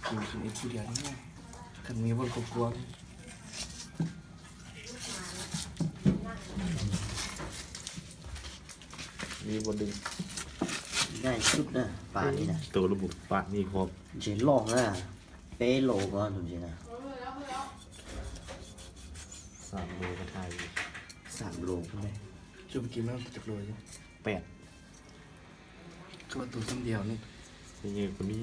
ກິນກິນເອງຜູ້ດຽວນີ້ ຄັນມີບ່ອນຄອບຄົວ ມີບໍ່ດຶງ ໃຫຍ່ສຸດນະ ປານີ້ນະ ໂຕລະບຸ ປານີ້ພ້ອມ ຊິລອງນະ ເປໂລບໍ່ ຈັ່ງຊີ້ນະ ສາມໂລກໍຖ່າຍຢູ່ ສາມໂລພຸ້ນເດ້ ຈຸ່ມກິນມັນຈັກໂລຢູ່ ແປດ ຄືວ່າໂຕສ່ຳດຽວນີ້ ນີ້ກໍມີ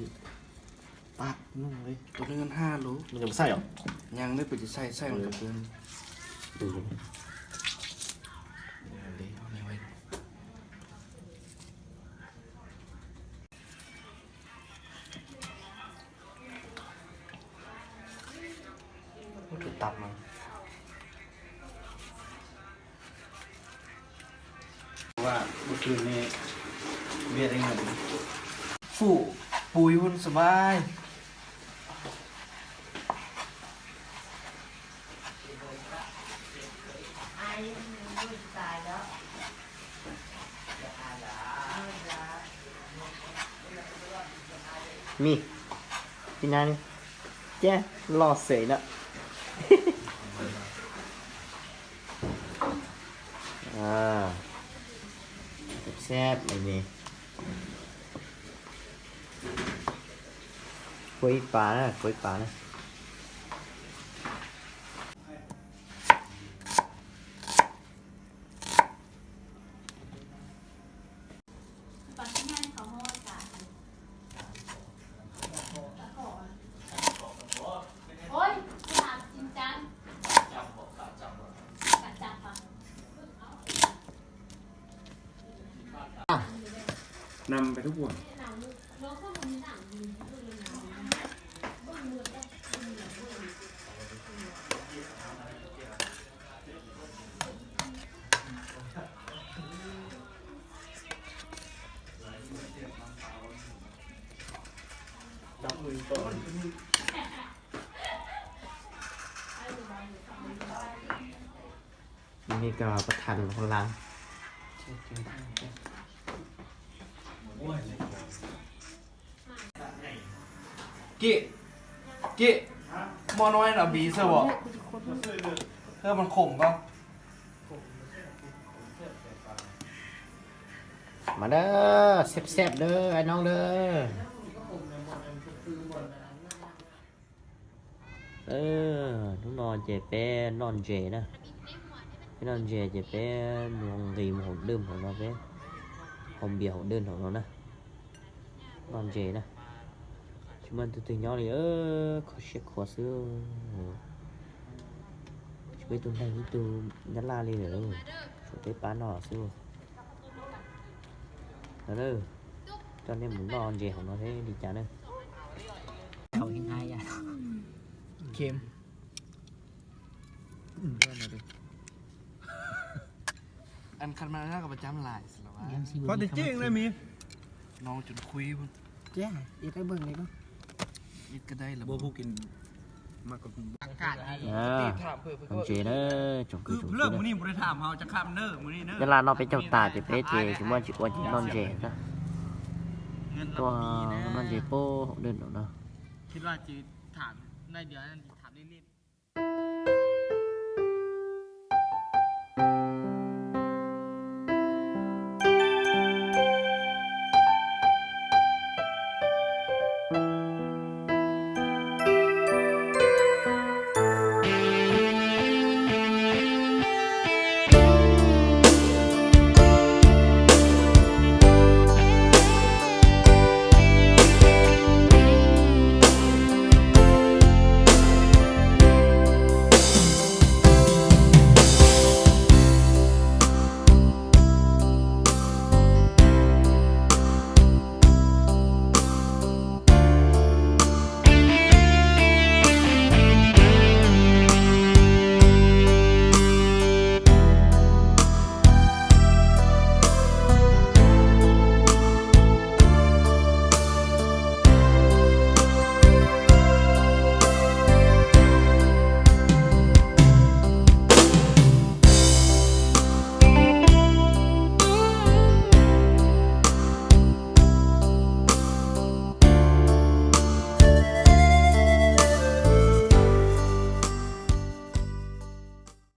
ປາດໜຶ່ງເລີຍ ໂຕໜຶ່ງຫັ້ນຫ້າໂລ ມັນຍັງບໍ່ໃສ່ຫວາ ຍັງເລີຍ ເພິ່ນຈະໃສ່ ໃສ່ມັນກໍເປັນ ເອີ ເດ້ ເອົານີ້ໄວ້ ໂອ້ ຄືຕັບມັນ ວ່າເມື່ອຄືນນີ້ເວຍໄດ້ເງິນ ຟູ ປຸຍພຸ້ນສະບາຍ ມີ ກິນນ້ຳນີ້ ແຈ້ ຫຼໍ່ເສີຍເນາະ ອ່າ ແຊບໆ ອັນນີ້ ກົຍປານະ ກົຍປານະ. ນຳໄປທຸກຄົນ. ນີ້ກໍປະທານຂອງລາວ ກີ້ ກີ້ ໝໍ້ນ້ອຍເອົາບີໃສ່ບໍ່? ເພື່ອມັນຂົມກ່ອນ. ມາເດີ ແຊບໆ ເດີ ອ້າຍນ້ອງເດີ. ເອີ ໜອນເຈເປ ນອນເຈນະ ນອນເຈ ເຈເປ ໂຮງກິນໂຮງດື່ມຂອງເຮົາເປ ໂຮງເບຍໂຮງດື່ມຂອງເຮົານະ ນອນເຈນະ ຊິມັນຕຶກໆ ຍ້ອນນີ້ ເອີ ຂໍເຊັກຂໍຊື້ ຊິໄປຕຸນໄດ້ທີ່ຕູຍາລາເລີຍເດີ ຊິໄປປານອກຊື້. ເອີ ຕອນນີ້ມັນນອນເຈຂອງເຮົາເດ້ ດີຈາເດີ ເຂົາເຮັດໃຫ້ຍາ ເຄັມ ອັນຄັນມາແລ້ວກໍປະຈຳຫຼາຍສະລະວ່າ ພໍໄດ້ຈິງເລີຍມີ ນ້ອງຈົນຄຸຍພຸ້ນ ເຈົ້າ ເຮັດໃຫ້ເບິ່ງເລີຍເນາະ ເຮັດກໍໄດ້ລະ ບໍ່ ຜູ້ກິນ ມາກໍ ອາກາດດີ ເອີ ນອນເຈເດີ ຈົງຄື ຄືເພື່ອນມື້ນີ້ບໍ່ໄດ້ຖາມເຮົາຈັກຄຳເດີ ມື້ນີ້ເດີ ເວລາເນາະ ເປັນເຈົ້າຕາເຈເປເຈ ຊິມ່ວນຊິອວນຊິນອນເຈຊະ ເງິນລະບໍ່ມີນະ ນອນເຈໂປ້ ເດີນເນາະ ຄິດວ່າຊິຖາມໜ້ອຍດຽວນັ້ນ ຖາມເລ່ນໆ.